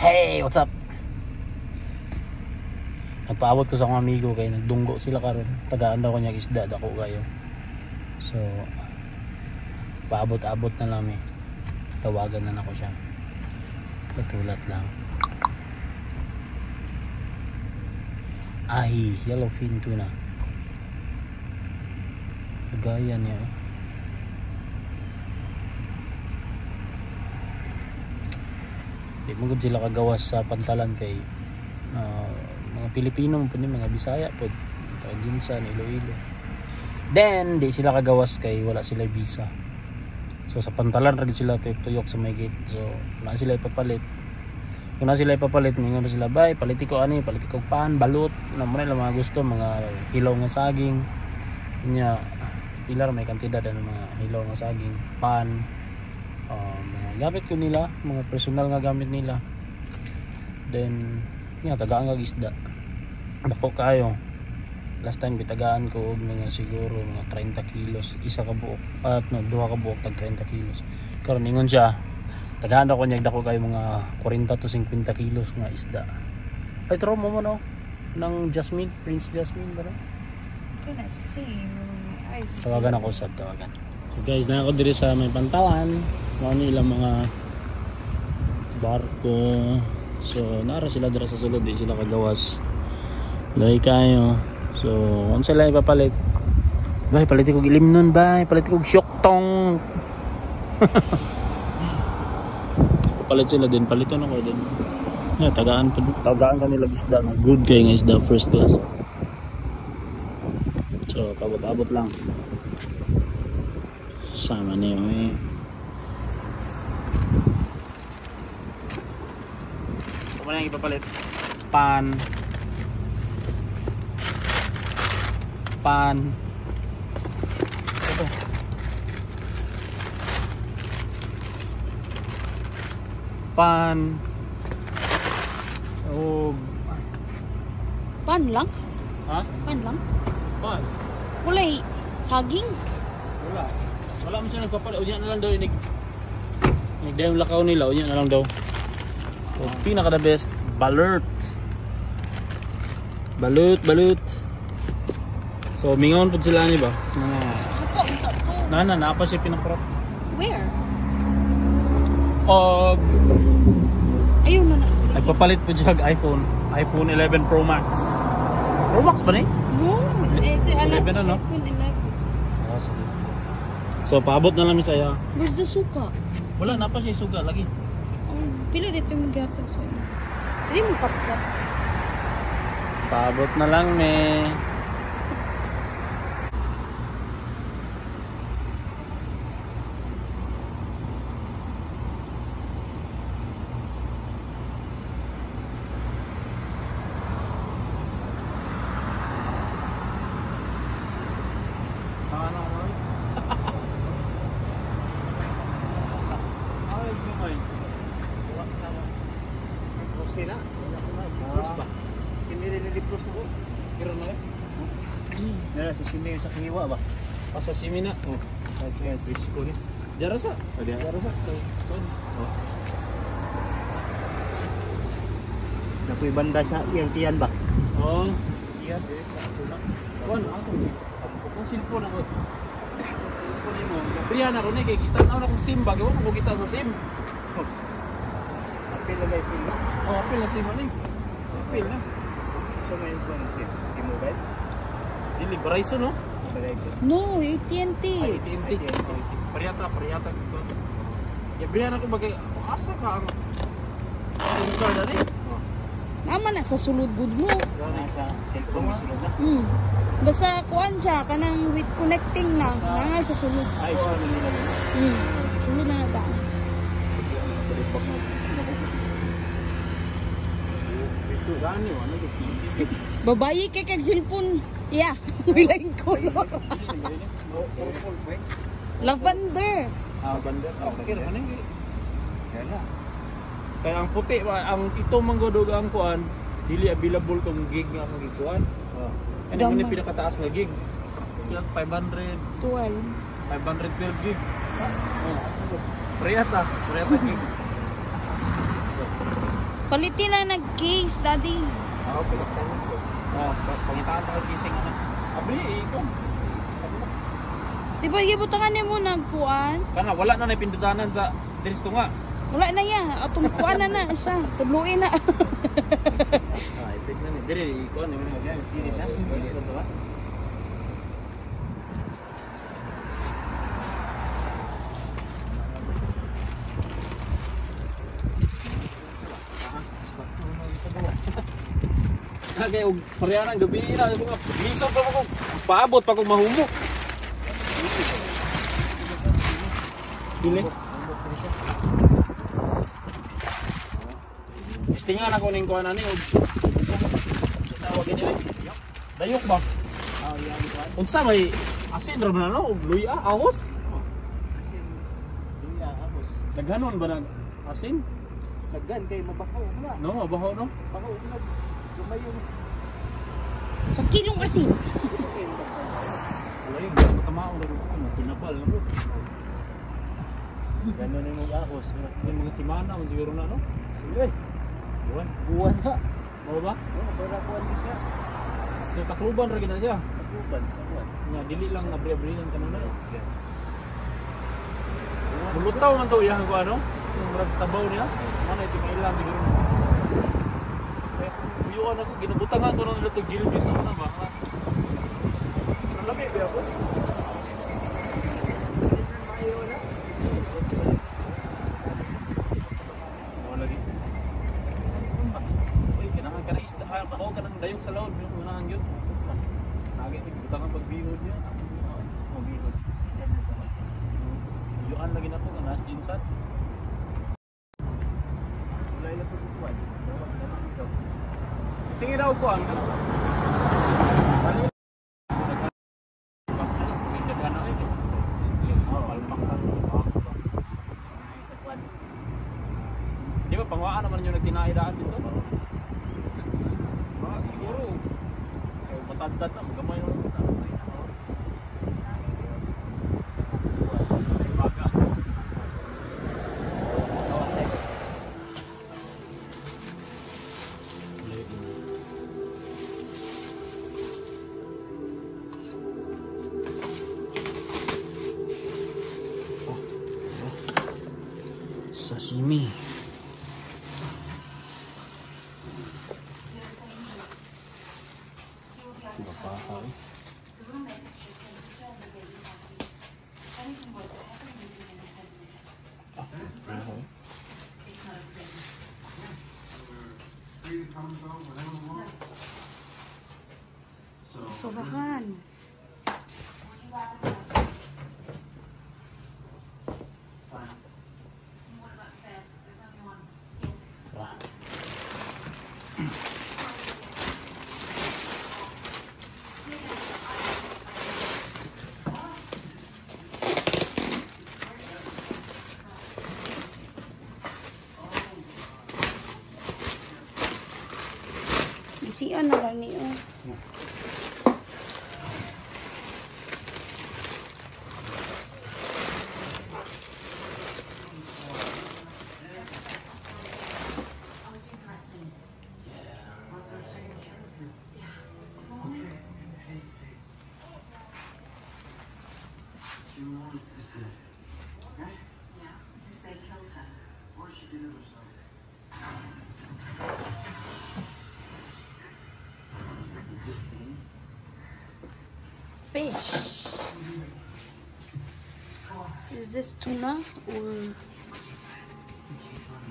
Hey, what's up? Nagpaabot ko sa akong amigo kay nagdunggo sila karon. Tagaan daw ko niya isda dako kayo. So paabot-abot na lang eh. Tawagan na nako siya. Patulat lang. Ay, yellowfin tuna. Gaya niya. Oh. Di mo gud sila kagawas sa pantalan kay mga Pilipino mo po ni mga Bisaya po, taga Jinsan, Iloilo. Then di sila kagawas kay wala sila visa. So sa pantalan ra gid sila tuyok sa may gate. So wala sila ipapalit. Kung na sila ipapalit, mingon sila, bay, paliti ko ani, paliti ko pan, balut, na mo na mga gusto, mga hilaw nga saging. Nya pila ra may kantidad ng mga hilaw nga saging, pan, mga gamit ko nila, mga personal nga gamit nila. Then nga tagaan kag isda. Dako kayo. Last time bitagaan ko og mga siguro mga 30 kilos isa ka buok at no, duha ka buok tag 30 kilos. Karon ingon siya, tagaan ako niya dako kayo mga 40 to 50 kilos nga isda. Ay tro mo mo no ng Jasmine, Prince Jasmine ba no? Can I see? My eyes. Tawagan ako sa tawagan. So guys, na ako diri sa may pantalan. Mao ni ilang mga barko. So nara sila dira sa sulod, di sila kagawas. Lahi kayo. So kung sila ipapalit, bay palit ko ilim nun, bay palit ko syoktong. Palit sila din, palitan ako din. Yeah, tagaan tagaan kanila isda, good kay nga isda, first class. So pabot-abot lang. Sama niyo eh. Ito na yung ipapalit. Pan. Pan. Ito. Pan. Oh. Pan lang? Ha? Pan lang? Pan. Kulay saging? Wala. Wala mo siya nagpapalit. Unya na lang daw. Inig lakaw nila. Unya na lang daw. So, pinaka the best, balut. Balut, balut. So mingon pud sila ni ba? Mga suko unta to. Nana na pa siya pinakrap. Where? Og ayun na na. Nagpapalit pud siya og iPhone, iPhone 11 Pro Max. Pro Max ba ni? No, eh, si 11 na, no? iPhone 11. Oh, sige. So paabot na lang mi saya. Where's the suka? Wala na pa siya suka lagi. Pila dito yung maghatag sa'yo. Hindi mo patpat. Paabot na lang me. Sa simi sa kiwa ba? Ah, sa simi na. Oh. Risiko ni. Jara sa. Jara sa. Oh. Nakoy banda sa iyang tiyan ba? Oh. Tiyan eh sa ako na. Kuan ako. Ang cellphone ako. Cellphone nimo. Gabrihan ako ni kay kita na akong SIM ba? Kay ko kita sa SIM. Oh. Apil na SIM na. Oh, apil na SIM ani. Apil na. So may phone SIM, T-Mobile. Dili Verizon no? Verizon. No, AT&T. Ay, AT&T. Pariyata, pariyata. Gabrihan ako bagay. Asa ka ang SIM card ani? Naman na sa sulod gud mo. Nasa cellphone may sulod na. Basta kuan siya kanang with connecting na. Nga sa sulod. Ay, sulod nila. Sulod na nga. Babayi kay kag cellphone. Yeah, wilaing color. Lavender. Ah, lavender. Okay, ano yun? Kaya ang puti, ang ito manggodog ang kuan, dili available kung gig nga akong gikuan. Oh. Ano man yung pinakataas nga gig? 500 12. 512 gig. Oh. Priyata, priyata gig. Paliti lang nag-case, daddy. Ah, okay. Oh, pangitaan ta kag gising ana. Abri, ikaw. Di ba gibutangan nimo nagkuan? Kana wala na napindutanan sa diri sa tunga. Wala na ya. Atong kuan na na siya. Tudluin na. Ah, ipit na ni. Diri ikaw ni mo. Gilid na. Gilid na ba? Kay og pareha gabi na ako nga lisod pa ko paabot pa ko mahumo. Dili. Istingan ako ning kuan ani og tawag nila. Dayok ba? Unsa may asin ra ba na no og luya ahos? Asin. Luya, ahos. Naghanon ba nag asin? Laggan kay mabaho na. No, mabaho no. Baho na. Lumayo na. Sa kilong asin. Wala yung matamao ra ko pinabal na bro. Ganon yung ahos. Yung mga simana man siguro na no. Sige. Buwan. Buwan na. Mao ba? Oh, para kuan ni siya. So Tacloban ra gid na siya. Tacloban sa kuan. Nga dili lang nabri-abrihan ka na. Mulutaw man to iyang ko ano? Yung murag sabaw niya. Mana iti mailang siguro. Eh, uyuan ako ginabutangan ko nila to gilbis ako na ba. Pero lami ba ako? Wala lagi. Uy, kinahanglan ka na isda, ah, ako ka nang dayok sa laod, yung unahan yun. Lagi ni butangan pagbihod niya. Mabihod. Isa na ba? Uyuan lagi na to, nga nas jinsan. Sulay lang po kuan. Dawat naman ikaw. Sige daw ko ang. Bali. Ay, sa kuan. Di ba pangwaan naman yung nagtinaidaan dito? Mga siguro eh, matadtad na magamay na lang. Ay, baga. Dawat tayo. Sashimi. Diba pa eh? Ah, okay. Sobahan. Ah. Bisian na lang niyo. Yeah, because they killed her. Or she did it herself. Fish. Is this tuna or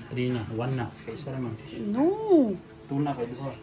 Three na, one na. Kaysa naman. no? Tuna kay duha.